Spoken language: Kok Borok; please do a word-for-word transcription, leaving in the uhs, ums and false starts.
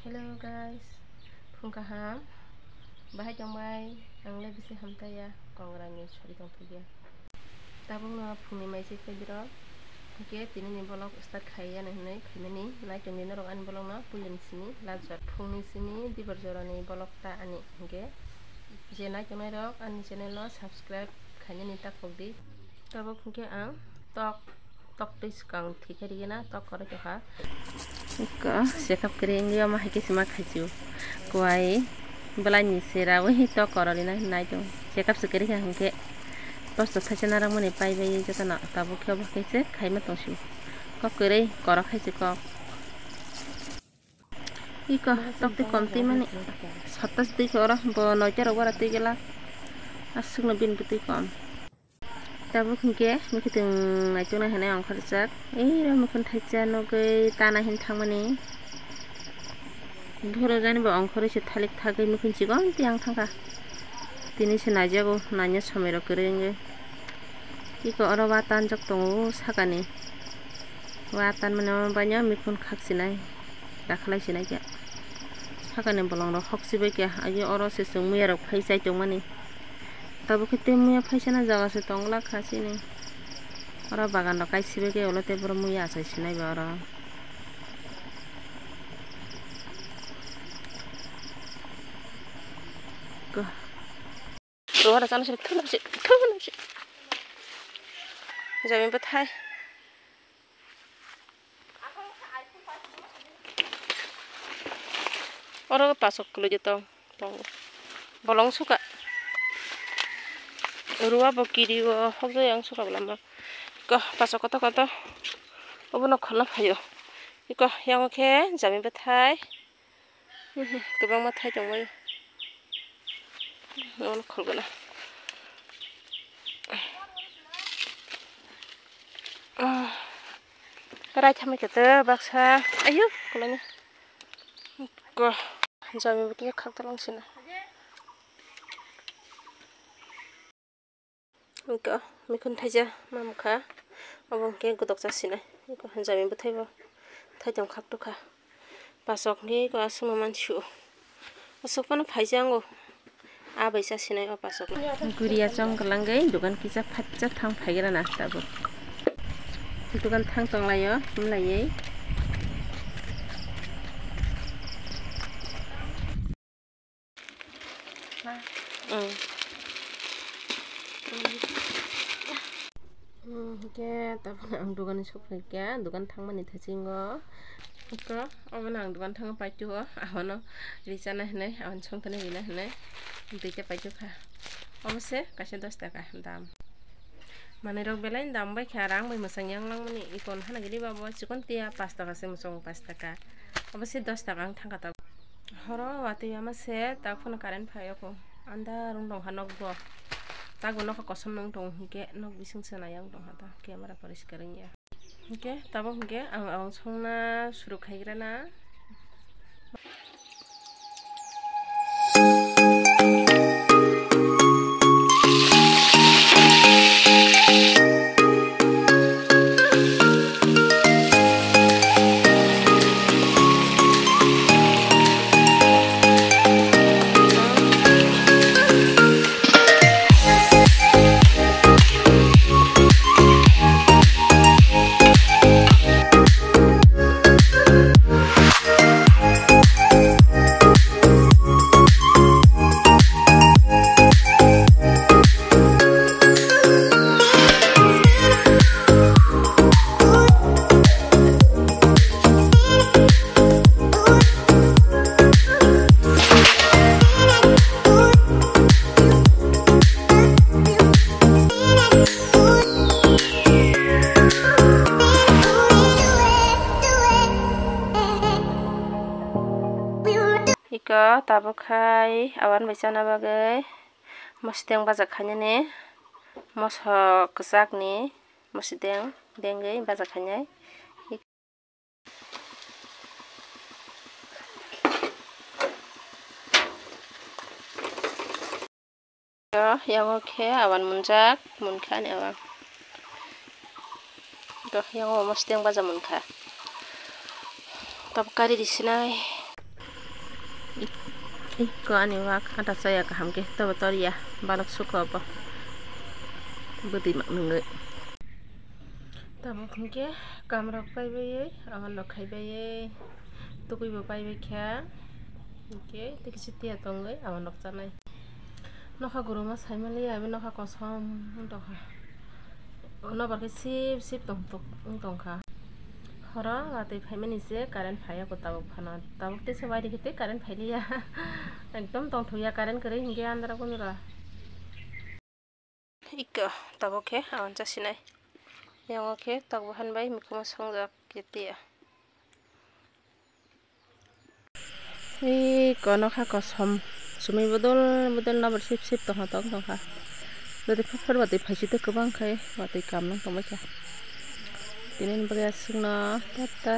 Hello guys, phung kaham, bahai tongbai, ang le bisi hamtaya, kongra ni sori tongphiya. Tabuk no phungni mai se phai biro, hingke tini ni vlog start khaiya hinui phaimani, nai tongdi norok ani vlog no puilani simi last jora, phungni simi dibor jora ni vlog ta ani, hingke je nai tongnai rok ani channel no subscribe khainani ta khokdi. Tabuk hingke ang tok, tok twi swkang thwi khe rigena tok koroi tongkha. Iko sekap kwrwi wngwi omo hai khe se ma khaichu. Kuai bwlaini sera wi tok kororina hinwi nai tongo. Sekap se kwrwi kha hwnkhe posto thaisa narwkmani pai bai jotono tabuk khe obo khe se khaima tongsiyo. Kok kwrwi korok hai se kok. Iko tok twi kom twi mani. Satas twi khe oro bo noita rok bara twi gela. Aswkno bini bwtwi kom. Tabuk hwnkhe mwkhwtwng naituknai hinwi ongkhorjak. Eiro mwkhwtwng thaisa nugwi tana hin thangmani. Buphuru jani bo ongkhorwi se thalik thagwi mwkhwtwng chikon tiyang thangkha. Tini se naijago, naina somoirok kwrwi wngwi. Iko oro wa tanjak tongo o sakani. Wa tanmani omo baino mikhun khakchinai, dakhalai sinai khe. Sakani bolongrok hokchibai khe, agi oro se chwng muyarok phai chai tongmani. Tabuk khe tei muya phaisana jaga se tongla kha chini. Oro bagan rok kaisibai khe ulo tei borok muya achai sinai ba oro. Ko. Rohora chana sini thuna si, thuna si. Jami bwthai. Oro pasok kwlwi tong, tongo. Bolong suka. Ruwa bo kiri o hokjagwi ang suka bwlama. Ko pasok kotor kotor. Obono khorna phaio. Iko yang khe jami bwthai. Kwbangma thai tongbaio. Obono khulguna. Raitham khe baksa. Ayu, kulanya. Ko, jami bwtwi khak tolong sina. Iko mikhun thaisa mamkha, obo hwnkhe godok chasinai. Iko jami bwthai bo thai tong khak tukha. Pasok hwnkhe iko aswkno mansu. Aswk phano phaisa ango. A bai chasinai o pasok. Guriya chong kwlangwi dogan kisa phatsa thang phaigrana tabuk. Dogan thang tonglaio, wmlaiwi. Mm. Mm, hingke tabuk ang dogan ni sokphaikha, dogan thangmani thasingo. Iko, obono ang dogan thango paituo, abono richana hinui, aboni songthani rina hinui, duita paituo kha. Obo se kaisa dos taka dam. Manui rok belai ni dam bai kha, rang bai mwchang yang langmani, iko hana gini ba bo chikon tiya, pas taka se mwchang pas taka. Obo se dos taka ang thangkha tabuk. Horo watwi ama se tak phano current phai o kho. Andar wng tong kha nok bo. Tak bo nokha kosom nung tong hinkhe nok bising se nai yang tong kha ta camera poriskar wngya. Hinkhe tabuk hinkhe ang ang songna suru khaigrana. Iko tabuk khai awan bai chana bagwi mosodeng baja khainani, moso kwchak ni mosodeng dengwi baja khainai. Yango khe awan munjak, munkha ani awan. Yango mosodeng baja munkha. Tabuk kari risinai. Iko ani wak ata chaya kaham khe tobo tor ya, balok sukha bo bwtwi mak nungwi. Tabuk hwnkhe kamrok paibai, awan rok khaibai, tukui bo paibai kha, hwnkhe tei kisa tiya tongwi awan rok chanai. Nokha guruma saimaliya, abo nokha kosom wng tongkha. Nobar khe sip sip tong tok-, wng tongkha. Horo watwi phaimani se current phaiya ko tabuk phano. Tabuk teisa wai rikhe tei current phailiya. Ekdom tongthokya current kwrwi hinkhe andra kundra. Ikko tabuk khe awan chasinai. Yango khe tok bahan bai mikhumo songjak ketiya. Ei kono kha kosom sumui bodol bodol nobar sip sip tongkha tong tongkha. Jodi phar phar watwi phaisite kwbang khai watwi kam nang tongbaikha. Tini ni bagwi aswkno tata.